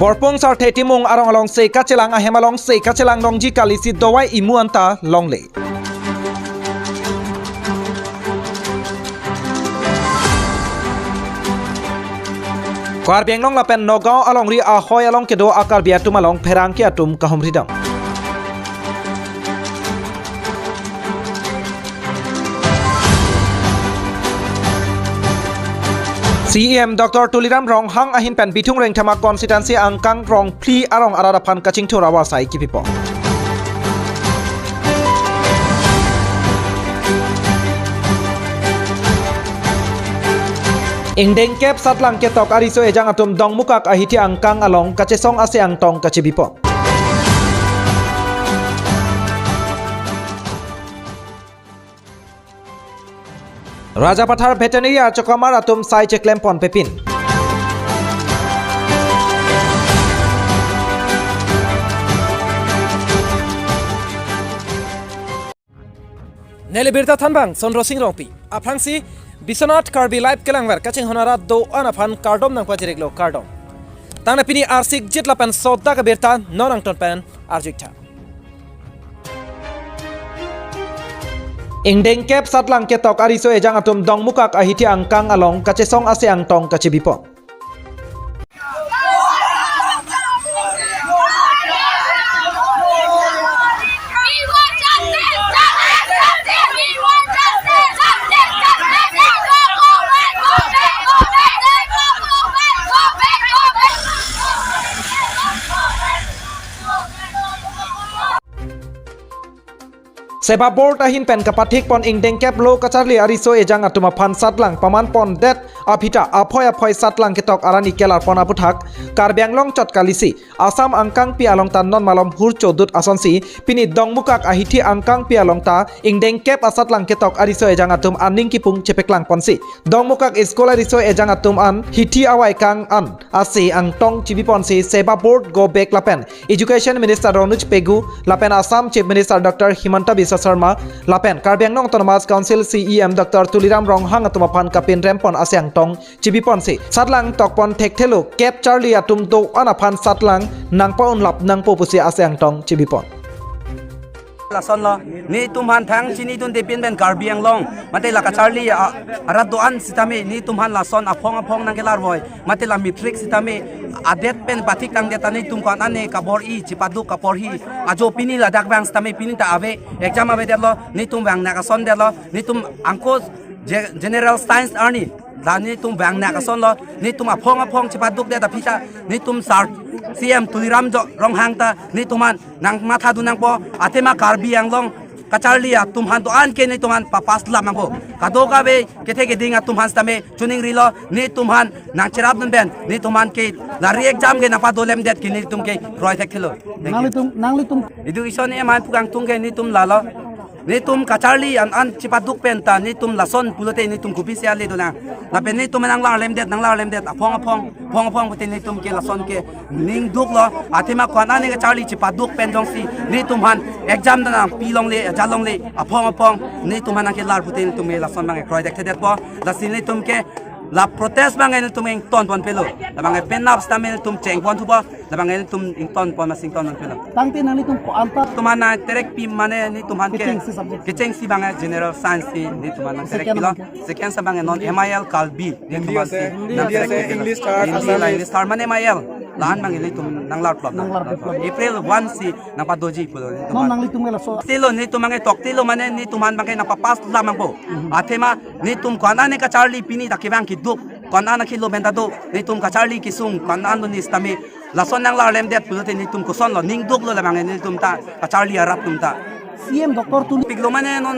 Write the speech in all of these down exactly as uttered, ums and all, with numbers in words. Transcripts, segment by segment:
Porpung Sarthe Timung arong alongsi kachelang ahem alongsi kachelang longji kali si dawai imu anta longle. Karbi Anglong lapen Nagaon alongri ahoi along kedo a-Karbi atum along pherangke atum kahumridam. C E M Doctor Tuliram Ronghang ahin pen Bithung Rengthama constituency angkang rong phli arong arat aphan kachingthur awar sai kipipo. Ingdeng kep satlang ketok ariso ejang atum Dongmukak ahithi angkang along kachesong ase angtong kachebipo. Rajapathar Veterinary achokamar atum sai cheklempon pepin. Neli birta thanbang Sondro Sing Rongpi. Aphrangsi Biswanath Karbi Live kelangver kachinghon arat do-an aphan kardom nangpajiriklo, kardom. Tangte pini arsik jit lapen sodak abirta non angton pen arjuitha. Ingdeng kep satlang ketok ariso ejang atum Dongmukak ahithi angkang along kachesong ase angtong kachebipo. Seba Board ahin pen kapathikpon ingdeng kep lo kacharli ariso ejang atum aphan satlang pamanpondet aphi ta aphoi aphoi satlang ketok arani kelarpon aputhak Karbi Anglong chot kalisi Assam angkangpi along ta non malom hur chodut asonsi pini Dongmukak ahithi angkangpi along ta ingdeng kep asatlang ketok ariso ejang atum aning kipung chepeklangponsi Dongmukak school ariso ejang atum an hithi awai kang an ase angtong chebiponsi Seba Board go back lapen Education Minister Ranoj Pegu lapen Assam Chief Minister Doctor Himanta Biswa Sarma lapen Karbi Anglong Autonomous Council C E M Doctor Tuliram Ronghang atum aphan kapinrempon ase angtong chebiponsi satlang tokpon thekthelo kep charli atum do-an aphan satlang nangpa-unlap nangpo pusi ase angtong chebipon. Lasonlo, netum aphan thang chinidunde pin pen Karbi Anglong mate la kacharli a-, arat do-an sitame netum aphan lason aphong aphong nangkelarvoi mate la matric sitame adet pen pathiktangdet ta netum ko-an ane kabor-i chipaduk kaporhi ajo pini ladak vang sitame pini ta ave exam avedetlo netum vangnak asondetlo netum angko ge-, General Science arni la netum vangnak asonlo netum aphong aphong chipadukdet aphi ta netum sar C M Tuliram jo Ronghang ta netum aphan nangmathadun nangpo athema Karbi Anglong kacharli atum aphan do-an ke netum aphan papaslap nangpo kadokave kethe keding atum aphan sitame chuningrilo netum aphan nangcherapdun pen netum aphan ke la re-exam ke nangpadolemdet ke netum ke kroi thekthelo. Thank you. Nanglitum, nanglitum. Education e man pukangtung ke netum lalo. Netum kacharli an an chipaduk pen ta netum lason pulote netum kopisi ale dolang. Lapen netum nanglarlemdet, nanglarlemdet aphong aphong, aphong aphong pute netum ke lason ke ningduklo. Athema ko-an ane kacharli chipaduk pen jongsi netum aphan exam ta nangpilongle, ajalongle aphong aphong netum aphan nangkelar pute netum ke lason abang kroi thekthedetpo. Lasi netum ke la protest abang netum ingtonponpelo. Labang penap sitame netum chengponthupo. Labang netum ingtonpon masing tonponpelo. Tangte nanglitum ko-an ta. Netum aphan nangterekpi mane netum aphan ke kechengsi subject. Kechengsi abang General Science si netum aphan nangterekpilo. Second abang non M I L Karbi. Hindi netum aphan ase, si Hindi ase, nangterekpilo. English third, Hindi Assamese. La English third mane M I L. La-an abang netum nanglarplot. Nanglarplot. April one si nangpadoji pulo netum aphan. Non nanglitum ke laso. Tilo netum abang toktilo mane netum aphan abang nangpapaslap nangpo. Athema netum ko-an ane kacharli pini ta kevang keduk ko-an ane kilo pen ta do netum kacharli kesung ko-an ane sitame lason nanglarlemdet pulote netum kosonlo ningduklo labang netum ta kacharli arat atum ta. C M Doctor Tuli. Piklo mane non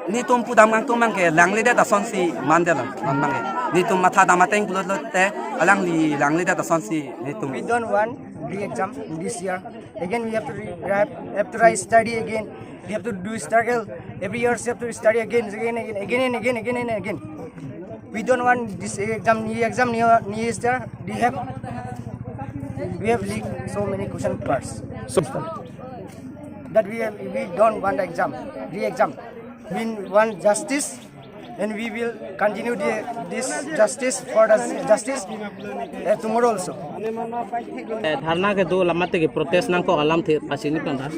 netum pudam kangtung abang ke langledet asonsi mandetlo non abang ke. Netum mathadam ateng pulote alangli langledet asonsi netum. We don't want re-exam this year. Again, we have to re-, have, have to write study again. We have to do struggle. Every year, we have to study again, again, again, again, and again, again, and again. We don't want this exam, new exam, new, new year. We have, we have leaked so many question papers. So that we have, we don't want exam, re-exam. We want justice. And we will continue the, this justice for the justice, uh, tomorrow also. Eh, dharna kedo lamate ke protest nangkok alamthe pachini panta.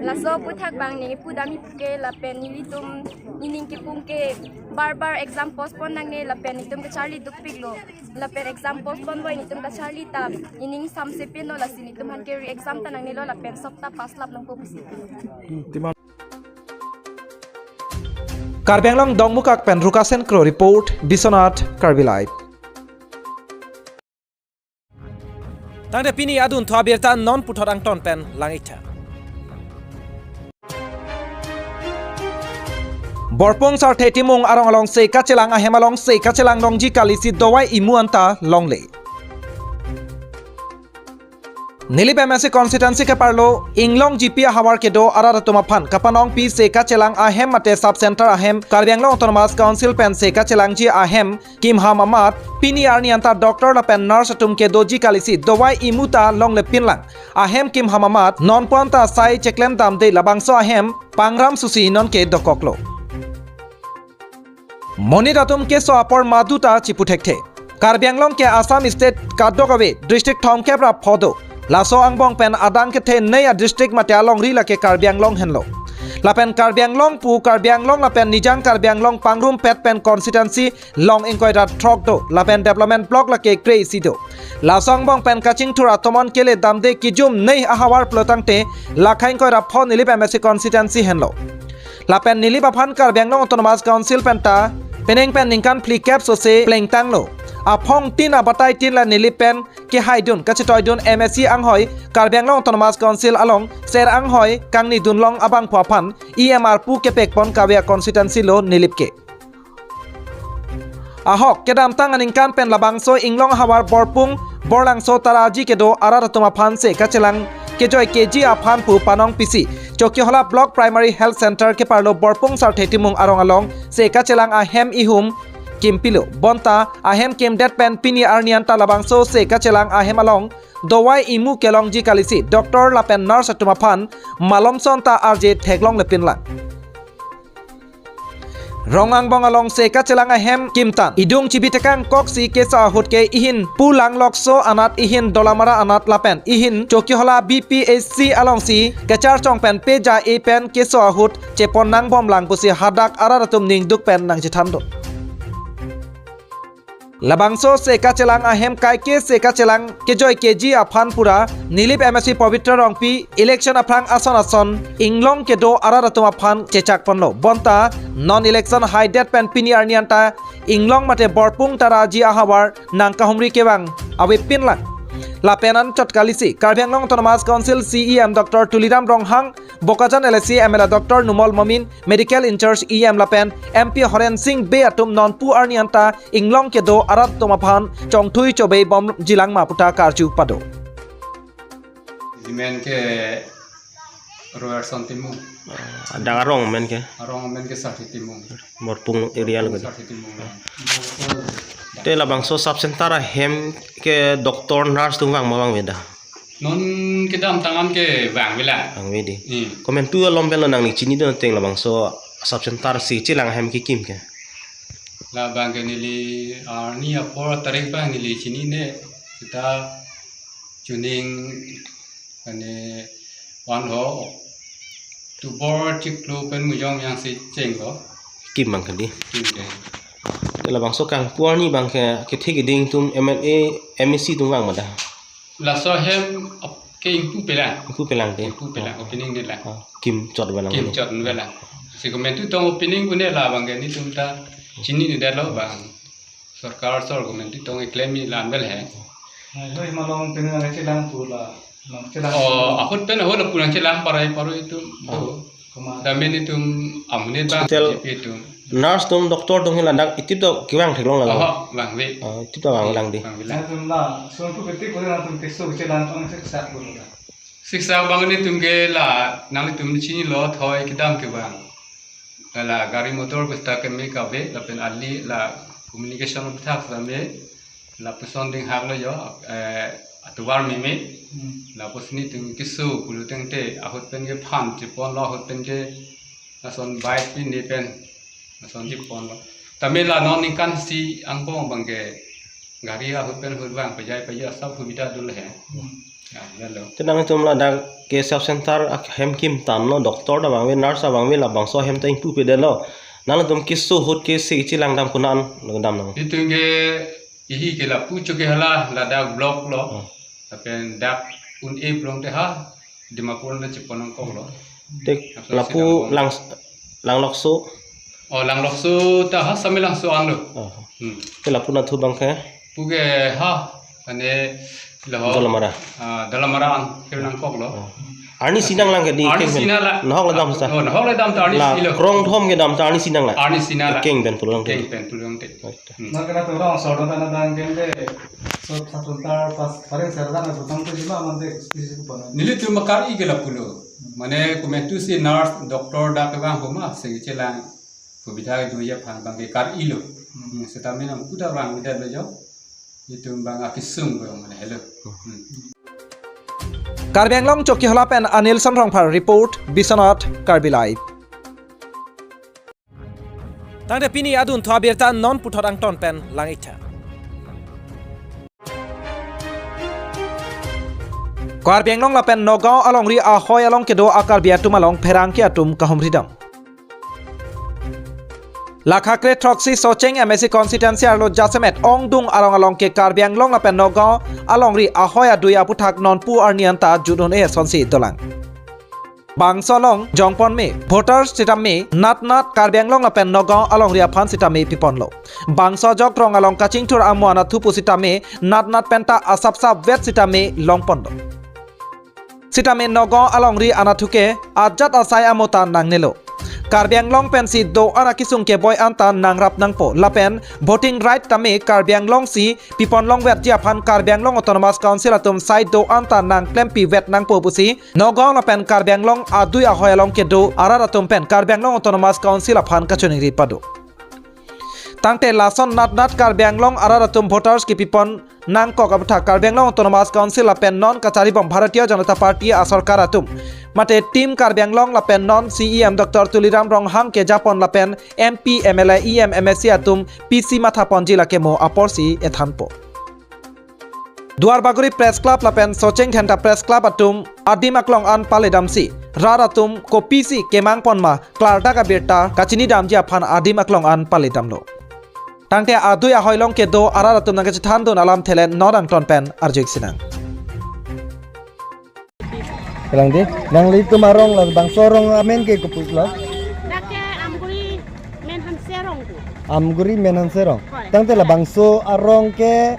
Laso aphuthak abang neli pudam ipuke lapen nelitum nening kepung ke bar bar exam postpone nangne lapen netum kacharli dukpiklo. Lapen exam postpone boi netum kacharli ta nening samse pino, lasi netum aphan ke re-exam ta nangnelo lapen sop ta pass lap nangpo pusi. Karbi Anglong Dongmukak pen Rukasen Kro report, Biswanath Karbi Live. Tangte pini adunthu abirta non puthot angton pen lang-iktha. Borpung Sarthe Timung arong along se kachelang ahem along se kachelang longji kalisi dawai imu anta longle. Nilip M A C constituency keparlo Inglong G P ahavar kedo arat atum aphan kapanongpi se kachelang ahem mate sub center ahem Karbi Anglong Autonomous Council pen se kachelangji ahem kimham amat pini arni anta doctor lapen nurse atum kedoji kalisi dawai imu ta longlepinlang. Ahem kimham amat nonpu anta sai cheklem damde, labangso ahem pangram susi nonke dokoklo. Monit atum keso apor maduta chipu thekthe. Karbi Anglong ke Assam state kadokave district thomkep ra pho do. Laso angbong pen adang kethenei a district mate alongri lake Karbi Anglong henlo. Lapen Karbi Anglong pu Karbi Anglong lapen Nijang Karbi Anglong pangrumpet pen constituency long ingkoi ra throk do. Lapen development block lake kre-isi do. Laso angbong pen kachingthur atomon kele damde kijumnei ahavar pulo tangte lakha ingkoi ra pho Nilip M A C constituency henlo. Lapen Nilip aphan Karbi Anglong Autonomous Council penta penang pen ningkan phlikep sose plengtanglo. Aphongtin abatai tin la Nilip pen kehaidun kachetoidun M A C anghoi Karbi Anglong Autonomous Council along ser anghoi kangnidun long abangphu aphan E M R pu kepekpon kave a constituency lo Nilip ke. Ahok kedamtang aningkan pen labangso Inglong ahavar Borpung Borlangso Taraji kedo arat atum aphan se kachelang kejoi keji aphan pu panongpisi Chokihola Block Primary Health Center keparlo Borpung Sarthe Timung arong along se kachelang ahem ihum kimpilo. Bonta ahem kimdet pen pini arni anta labangso se kachelang ahem along dawai imu kelongji kalisi doctor lapen nurse atum aphan malom sonta arje theklonglepinlang. Rong angbong along se kachelang ahem kimtan idung chibi tekang koksi keso ahut ke ihin Pulang Lokso anat, ihin Dolamara anat lapen ihin Chokihola B P H C alongsi kacharchong pen peja e pen keso ahut chepon nangbomlang pusi hadak arat atum ningduk pen nangchethandun. Labangso se kachelang ahem kaike se kachelang kejoi keji aphan pura Nilip M A C Pabitra Rongpi election aphrang ason ason Inglong kedo arat atum aphan chechakponlo. Bonta non election haidet pen pini arni anta Inglong mate Borpung Taraji ahavar nangkahumri kevang avepinlang. Lapen anchot kalisi Karbi Anglong Autonomous Council C E M Doctor Tuliram Ronghang, Bokajan L A C M L A Doctor Numal Momin, Medical in-charge E M lapen M P Horen Sing Bey atum nonpu arni anta Inglong kedo arat atum aphan chongthui chobei bomjilang ma puta karju pado. Jimen ke Roerson Timung. Ah, adang arong men ke? Arong men ke Sarthe Timung. Borpung area lo ke? Sarthe Timung. Te labangso sub center ahem ke doctor nurse atum vang ma vangve da? Non kedamtang an ke vangvelang. Vangve di. Hmm. Komantu alom pen lo nangli chinidun ateng labangso sub center se kachelang ahem kekim ke? Labang ke neli arni apor tarik abang neli chinine kita chuning ane van ho October chiklo pen mujong yang si chenglo. Kim abang ke di. Kim ke. Te labangso kangpu arni abang ke kethe keding atum M L A, M A C atum vang ma da? Laso ahem ap-, ke ingpupelang. Ingpupelang te. Ingpupelang, opening ne lang. Ah, kimchot avelang. Kimchot avelang. Si komantu tong opening pune labang ke netum ta chinidetlo bang. Sorkar sor komantu tong eklem ni lang vel he. Hai, hoi malong pini nangchelang pu la, nangchelang. Oh, ahut pen ahut la pu nangchelang parai paroi atum. Oh. Dame netum amonit abang Hospital G P atum. Nurse atum, doctor atum hi ladak itip do kevang theklong lang. Oh, vangve. Ah, itip do vanglang di. Vangvelang. Nangtum la, son ku betik pura nangtum keso chelang pang siksa pura. Siksa abang netum ke la, nanglitum chinilo thoi kedam ke abang. La gari motor besta keme kave, lapen ali la communication bethak same, lapuson dinghaklo jo, eh, atovar meme, hmm, lapuson netum keso pulo tangte, ahut pen kephan cheponlo, ahut pen ke, lason bike pine pen, lason cheponlo. Tame la non ningkan isi angbong abangke gari ahut pen ahut vang pejai pejai asap hubida dul he. Ya, lalo. Te nangtum ladak ke sub center ahem kim tan lo, doctor ta vangve, nurse ta vangve, labangso ahem ta ingpu pedetlo. Nangtum keso ahut ke si ichi langdam kunan lo dam nang. Itum ke ihi ke lapu choke hala ladak block lo. Hmm. Lapen dak un-e block te ha Dimapur na chepon nangkok lo. Te lapu lang, langlokso. Oh, langlokso ta ha Samelangso an lo. Oh. Hmm. Te lapu nathu abangke? Puke ha, ane lo. Dolamara. Ah, Dolamara an ke nangkok lo. Oh. Arni si nanglang ke di Arni keng si pen. Nanglang. Nahok le dam sa. Oh, nahok le dam ta arni la si lo. Krong thom ke dam ta arni si nanglang. Arni si nanglang. Keng pen pulang te. Keng pen pulang te. Right. Hmm. Nang kena turang sordon tana dang kende. So, satu tar pas paring serta na butang tu jima mande kisi kupa na. Nelitum kar-i ke lapulo. Mane komantu si nurse, doctor dak kevang homa, segi chelang. Hubida do-i aphan abangke kar-i lo. Hmm. Hmm, seta menang puta vangvedet lo jo. Itum abang akesung ko mane helo. Hmm. Karbi Anglong Chokihola pen Anilson Rongphar report, Biswanath Karbi Live. Tangte pini adunthu abirta non puthot angton pen lang-iktha. Karbi Anglong lapen Nagaon alongri ahoi along kedo a-Karbi atum along pherangke atum kahumridam. Lakha kre throksi Socheng M A C constituency arlo jasemet ongdung arong along ke Karbi Anglong lapen Nagaon alongri ahoi adui aputhak nonpu arni anta jut un-e asonsi dolang. Bangso along jongpon me, voters sitame natnat Karbi Anglong lapen Nagaon alongri aphan sitame piponlo. Bangso ajok rong along kachingthur amo anatthu pusitame natnat penta asapsap vet sitame longponlo. Sitame Nagaon alongri anatthu ke ajat asai amo ta nangnelo. Karbi Anglong pensi do-an akesung keboi anta nangrap nangpo. Lapen voting right tame Karbi Anglong si pipon longvetji aphan Karbi Anglong Autonomous Council atum sai do-an ta nangklempi vet nangpo pusi Nagaon lapen Karbi Anglong adui ahoi along kedo arat atum pen Karbi Anglong Autonomous Council aphan kachiningri pado. Tangte lason natnat Karbi Anglong arat atum voters kepipon nangkok aputhak Karbi Anglong Autonomous Council lapen non kacharibom Bharatiya Janata Party asorkar atum mate Team Karbi Anglong lapen non C E M Doctor Tuliram Ronghang kejapon lapen M P, M L A, E M, M A C atum pisi mathaponji lake mo aporsi ethanpo. Duarbagori Press Club lapen Socheng Dhenta Press Club atum adim aklong an paledamsi rat atum kopisi kemangpon ma klardak abirta kachinidamji aphan adim aklong an paledamlo. Tangte adui ahoi along kedo arat atum nangkachethandun alam thelen non angton pen arju-ik sinang. Kalang di, nanglitum arong labangso arong amen ke kopi lo? Dak ke Amguri Menhanse arong pu. Amguri Menhanse arong. Hoi. Tangte labangso arong ke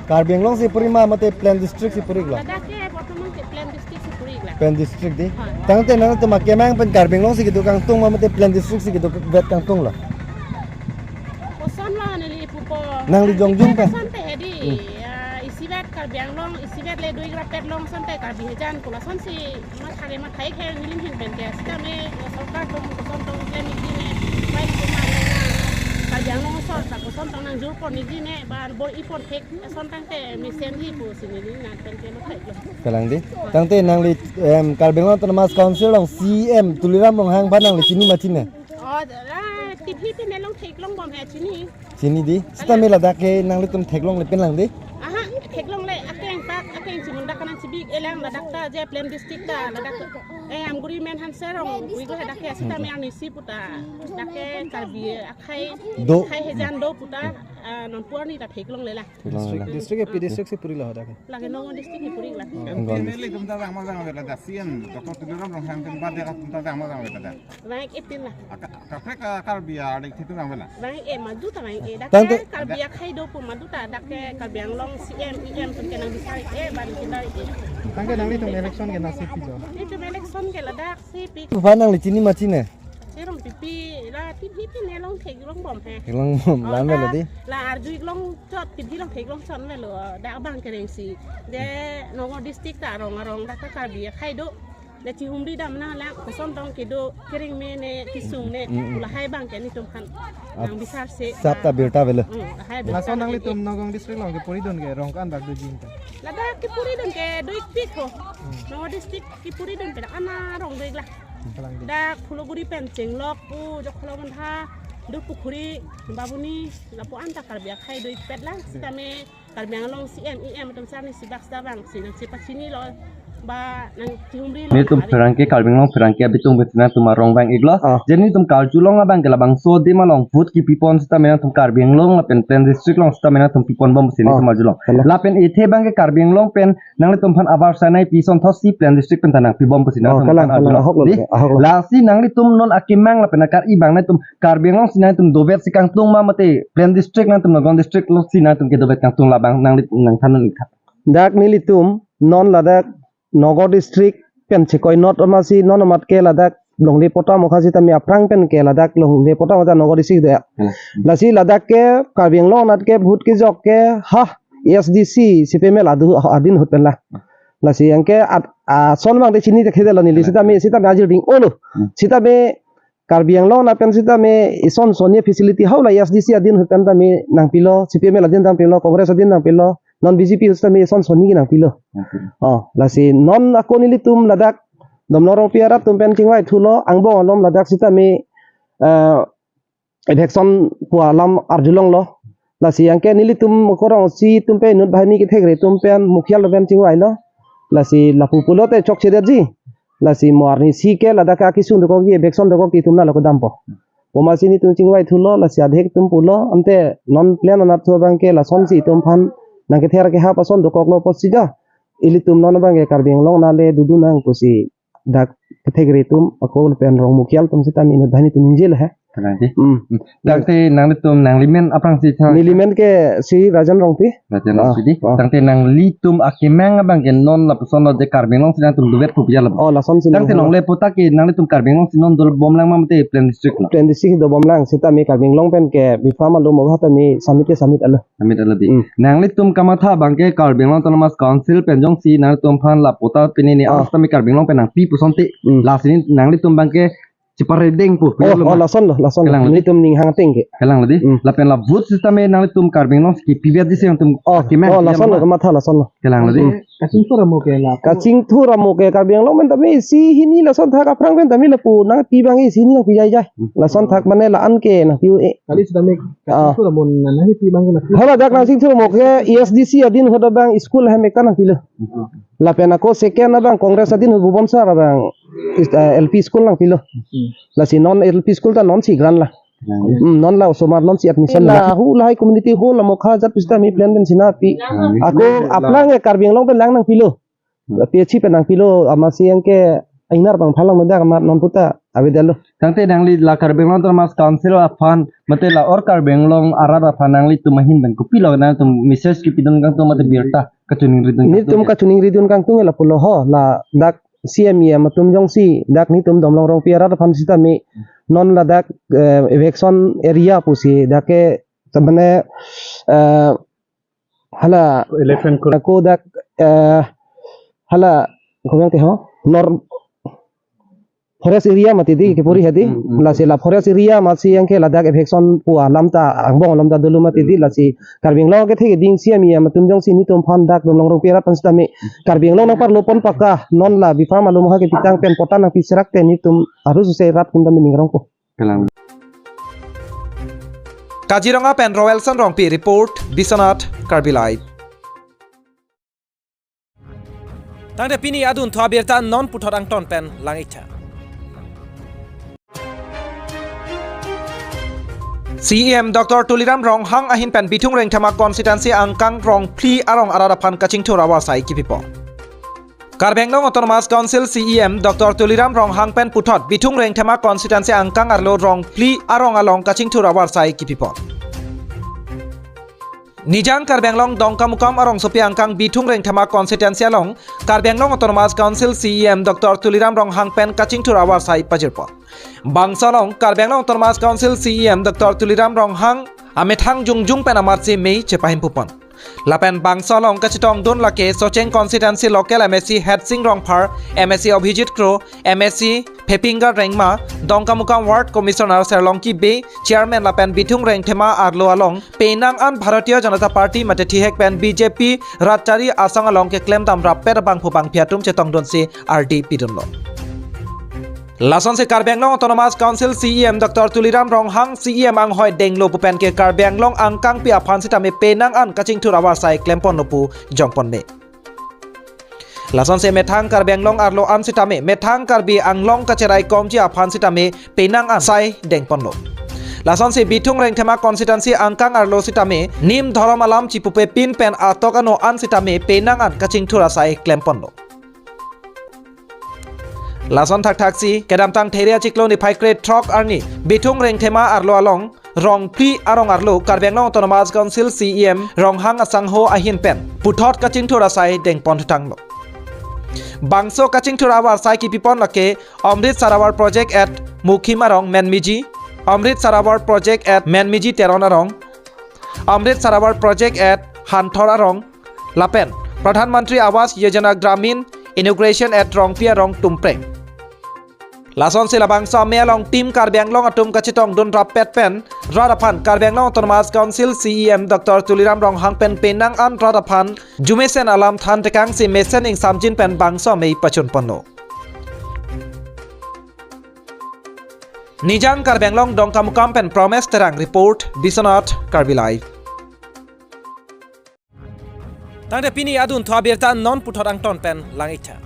Karbi Anglong si puri ma mate Plain District si puri lo? Ladak ke bortoman ke Plain District si puri la. Plain District di. Hoi. Tangte nangtum akemang pen Karbi Anglong si kedo kangtung ma mate Plain District si kedo vet kangtung lo? Koson lo neli pupo. Nangli jongjung pen. Koson te hedi. Hmm. Ya, isivet Karbi Anglong, isivet le do-ik rapet long asonte Karbi hejan pu lasonsi matha ke matha-ik he nelihin pen ke. Sitame sorkar atum koson tong klem-ikji ne, bai atum Karbi Anglong asor ta koson tong nangjurpon-ikji ne, ba bor-ipon thek ason tangte mesenji pusi neli nat pen ke matha-ik lo. Kalang di. Tangte nangli, em, Karbi Anglong Autonomous Council along C E M Tuliram Ronghang aphan nangli chini ma chini? Oh, la, T V pen long theklong bom he chini. Chini di. Sitame ladak ke nanglitum theklongle pen lang di. Aha, theklongle akeng pak, akeng chimun dak kanan chibi-ik-e lang ladak ta je Plain District ta ladak. Eh, Amguri Menhanse arong wi ko ladak ke sitame arnisi puta. Dak ke Karbi akhai, do. Akhai hejan do puta, ah, nonpu arni ta theklongle la. Theklongle la. District, district ke pi district si puri lo ladak ke? Lake Nagaon District si puri la. Nagaon. M P M L A atum ta vang ma vang avela dak, C E M Doctor Tuliram Ronghang atum bade atum ta vang ma vang avela dak. Vang-ik-e pin la. Aka-, kaprek a Karbi adik thitu nang bela. Vang-ik-e madu ta vang-ik-e. Dak tangte ke Karbi akhai do pu madu ta dak ke Karbi Anglong C E M, E M atum ke nangbisar-ik-e, ban kindar-ik-e. Tangte nanglitum election ke nasi pi jo? Itum election ke ladak si pi. Aphan nangli chini ma chini? Serong pipi la T V pen long theklong bom he. Theklong bom, oh, la melo di. La arju-ik long chot, T V long theklong chot melo. Dak abang kereng si. De Nagaon District ta arong arong dak ke Karbi akhai do. La chihumri dam nang lang, koson tong kedo, kering me ne, kisung ne, mm, mm, pu lahai abang ke nelitum aphan. Ap-, nangbisar se, sap ta birta avelo. Mm, lahai birta. Laso nanglitum Nagaon District along ke puri dun ke arong ko-an dak do jin ta? Ladak kepuri dun ke do-ikpik ho. Mm. Nagaon District kepuri dun pen ana arong do-ik la. Kalang di. Dak Phuloguri pen Chenglok pu, Jokholabandha, Do pukhuri, babuni lapu anta Karbi akhei do-ikpet lang, sitame Karbi Anglong C M, E M atum sar ni sibak sita bang si nangchepachinilo, ba nangchihumri lo. Nelitum pherangke, Karbi Anglong pherangke abitung pen si nangtum arong vang-iklo. Ah. Jadi nelitum karjulong abang ke labangso adim along vote kipipon sitame nangtum Karbi Anglong lapen Plain District along sitame nangtum pipon bom si nelitum Ah. arjulong. Kalang. Lapen ethe abang ke Karbi Anglong pen nanglitum aphan abar sanai pi son thot si Plain District pen ta nangpibom pusi Oh, nangtum kalang, aphan kalang, arjulong. Ahok lo, Di? Ahok lo. Lasi nanglitum non akemang lapen akar-i abang nangtum Karbi Anglong si nangtum dovet si kangtung ma mate Plain District nangtum Nagaon District lo si nangtum kedovet kangtung labang nangli nangthan non-iktha. Dak nelitum non ladak Nagaon District pen chekoi not amatsi non amat ke ladak Longdipota Mokha sitame aphrang pen ke ladak Longdipota Mokha Nagaon District do ya. Hmm. Lasi ladak ke Karbi Anglong anat ke vote kejok ke ha A S D C C P M L adu adin ahut pen la. Lasi anke at, ason abang de chini de khede lo neli Hmm. sitame sitame ajir ding-olo. Hmm. Sitame Karbi Anglong anat pen sitame ison sonni facility hau la A S D C adin ahut pen tame nangpilo, C P M L adin nangpilo, Congress adin nangpilo, non B J P ahut sitame ison sonni ke nangpilo. Nangpilo. Oh, lasi non ako nelitum ladak Domlong Rongpi arat atum pen chingvai thulo, angbong alom ladak sitame, eh, eviction pu alam arjulonglo. Lasi anke nelitum korong si atum pen inut banghini kethekre atum pen Mukhia atum pen chingvailo. Lasi lapu pulote chokchedetji. Lasi mo arnisi ke ladak akesung dokokji, eviction dokokji atum nalo kedampo. Komatsi nelitum chingvai thulo, lasi adhek atum pulo, ante non Plain anat thu abang ke lasonsi itum aphan nangkether kehap ason dokoklo pusi ja. Ilitum non abang ke Karbi Anglong anat le dodun nang pusi dak kethekre atum ako pen rong Mukhia atum sitame inut banghini atum ningje le he. Kalang di. Hmm. Hmm. Tangte nanglitum nanglimen aphrangsi tha. Nelimen ke si Rajan Rongpi. Rajan Ah, Rongpi di. Ah. Tangte nanglitum akemang abang ke non lapuson lo de Karbi Anglong si nangtum dovet pu pi ya lo. Oh, lasonsi Tangte nang- longle puta ke nanglitum Karbi Anglong si non dobom lang ma mate Plain District lo. Plain District dobom lang sitame Karbi Anglong pen ke bipha malum abha tame summit ke summit alo. Amit aladi. Hmm. Nanglitum kamatha abang ke Karbi Anglong Autonomous Council pen jongsi nangtum aphan la patta pini ni Ah. aras tame Karbi Anglong pen nangpi pusonte. Hmm. Lasi nanglitum abang ke cheparedeng pu. Oh, Pilo oh, ma? Lason lo, lason lo. Kalang lo. Nelitum ning hang ateng ke. Kalang lo di. Hmm. Lapen la vote sitame nanglitum Karbi Anglong si kipivet di si nangtum Oh, kemang oh, lason lo, ma? Kamatha lason lo. Kalang lo di. Hmm. Kachingthur amo ke la. Kachingthur amo ke Karbi Anglong pen tame isi hini lason thak aphrang pen tame lapu nangpi abang isi hini nangpi jai jai. Hmm. Lason thak mane la-an ke nangpi-o-e. Kali sitame Ah. Kachingthur amo nangpi abang ke nangpi. Hala dak Kachingthur amo ke A S D C adin ahut abang school hem ekta nangpilo. Hmm. Lapen ako second abang Congress adin ahut Bhuban sar abang is-, eh, L P school nangpilo. Hmm. Lasi non L P school ta non si grant la. Hmm. Hmm, non la osomar non si admission la. La hu lahai community hall amo kha jat pusitame Plain pen si nangpi. Hmm. Ako aplang ke Karbi Anglong pen lang nangpilo. Hmm. P H C pen nangpilo amatsi anke ingnar abang phalang medak amat non puta avedetlo. Tangte nangli la Karbi Anglong Autonomous Council aphan mate la or Karbi Anglong arat aphan nanglitum ahin pen kopilo nangtum message kipidun kangtung mate birta kachiningridun kangtung. Nelitum kachiningridun kangtung lapulo ho ladak C M E M atum jongsi dak nelitum Domlong Rongpi arat aphan sitame non ladak, eh, eviction area pusi dak ke mane, eh, hala Elephant Cor- ako dak, eh, hala kopi abang ke ho nor forest area mati di kepuri hedi. Hmm, hmm. Lasi la forest area amatsi anke ladak eviction pu alam ta angbong alam ta dolo mati di lasi Karbi Anglong kethe keding C M E M atum jongsi nelitum aphan dak Domlong Rongpi arat aphan sitame Karbi Anglong nangparlo pon paka non la bipha malum ha kepitang pen patta nangpi serak te nelitum arususe rat atum ta mining rongpo. Kalang. Kaziranga pen Roelson Rongpi report, Biswanath Karbi Live. Tangte pini adunthu abirta non puthot angton pen lang-iktha. C E M Doctor Tuliram Ronghang ahin pen Bithung Rengthema constituency angkang rong phli arong arat aphan kachingthur avarsai kipipo. Karbi Anglong Autonomous Council C E M Doctor Tuliram Ronghang pen puthot Bithung Rengthema constituency angkang arlo rong phli arong along kachingthur avarsai kipipo. Nijang Karbi Anglong Dongkamukam arongsopi angkang Bithung Rengthema constituency along Karbi Anglong Autonomous Council C E M Doctor Tuliram Ronghang pen kachingthur avarsai pajirpo. Bangso along Karbi Anglong Autonomous Council C E M Doctor Tuliram Ronghang amethang jongjung pen amatsi mei chepahimpupon. Lapen bangso along kachetongdun lake Socheng constituency local M A C Headsing Rongphar, M A C Abhijit Kro, M A C Phepinga Rengma, Dongkamukam Ward Commissioner Serlongki Bey, Chairman lapen Bithung Rengthema arlo along penang an Bharatiya Janata Party mate thihek pen B J P ratchari asong along keklem dam rappet abangphu bangphi atum chetongdunsi ardi pidunlo. Lasonsi Karbi Anglong Autonomous Council C E M Doctor Tuliram Ronghang C E M anghoi denglo pu pen ke Karbi Anglong angkangpi aphan sitame penang an kachingthur avarsai klemponlo pu jongpon me. Lasonsi methang Karbi Anglong arlo an sitame methang Karbi Anglong kacheraikomji aphan sitame penang an sai dengponlo. Lasonsi Bithung Rengthema constituency angkang arlo sitame nim dhorom alam chipupepin pen atok ano an sitame penang an kachingthur asai klemponlo. Lason thakthaksi kedamtang There achiklo niphai krethrok arni Bithung Rengthema arlo along Rongphli arong arlo Karbi Anglong Autonomous Council C E M Ronghang asangho ahin pen puthot kachingthur asai dengpon thanglo. Bangso kachingthur avarsai kipipon lake Amrit Sarovar Project at Mukhim arong Menmiji, Amrit Sarovar Project at Menmiji Teron arong, Amrit Sarovar Project at Hanthor arong, lapen Pradhan Mantri Awas Yojana Gramin inauguration at Rongpi arong Tumpreng. Lasonsi labangso amei along Team Karbi Anglong atum kachetongdun rappet pen rat aphan Karbi Anglong Autonomous Council C E M Doctor Tuliram Ronghang pen penang an rat aphan jumesen alam than tekangsi mesen ingsamjin pen bangso amei pachunponlo. Nijang Karbi Anglong Dongkamukam pen Promes Terang report, Biswanath Karbi Live. Tangte pini adunthu abirta non puthot angton pen lang-iktha.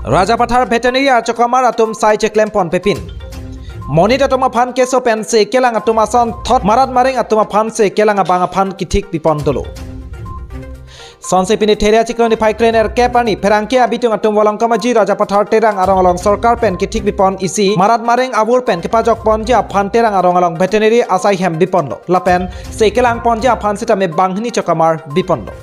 Rajapathar Veterinary achokomar atum sai cheklempon pepin. Monit atum aphan keso pen se kelang atum asonthot marat mareng atum aphan se kelang abang aphan kithik pipon dolo. Sonsi pini There achiklo niphai krenerkep arni pherangke abitung atum Volongkom Aji Rajapathar Terang arong along sorkar pen kithik pipon isi marat mareng avur pen kepajokponji aphan Terang arong along veterinary asai hem biponlo. Lapen se kelangponji aphan sitame banghini chokomar biponlo.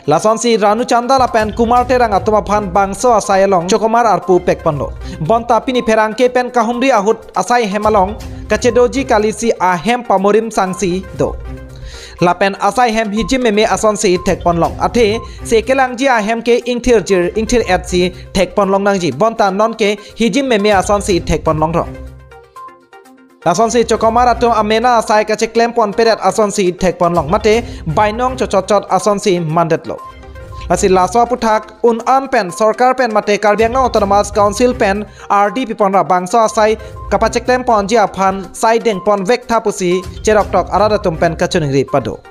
Lasonsi Ranu Chanda lapen Kumar Terang atum aphan bangso asai along chokomar arpu pekponlo. Bonta pini pherangke pen kahumri ahut asai hem along kachedoji kalisi ahem pamorim sangsi do. Lapen asai hem hijim meme asonsi thekponlong. Athe se kelangji ahem ke ingthirjir ingthir-etsi thekponlong nangji. Bonta nonke hijim meme asonsi thekponlong rong. Lasonsi chokomar atum amena asai kacheklempon peret asonsi thekponlong. Mate bainong chochotchot asonsi mandetlo. Lasi laso aputhak un-an pen sorkar pen mate Karbi Anglong Autonomous Council pen ardi piponra bangso asai kapacheklemponji aphan sai dengponvektha pusi cheroktok arat atum pen kachiningri pado.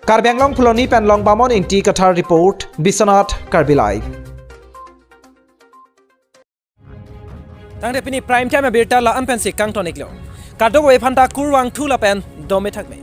Karbi Anglong Phuloni pen Longbamon Ingti Kathar report, Biswanath Karbi Live. Tangte pini prime time abirta la-an pensi kangton-iklo. Kadokave aphanta kurvangthu lapen dome thakme.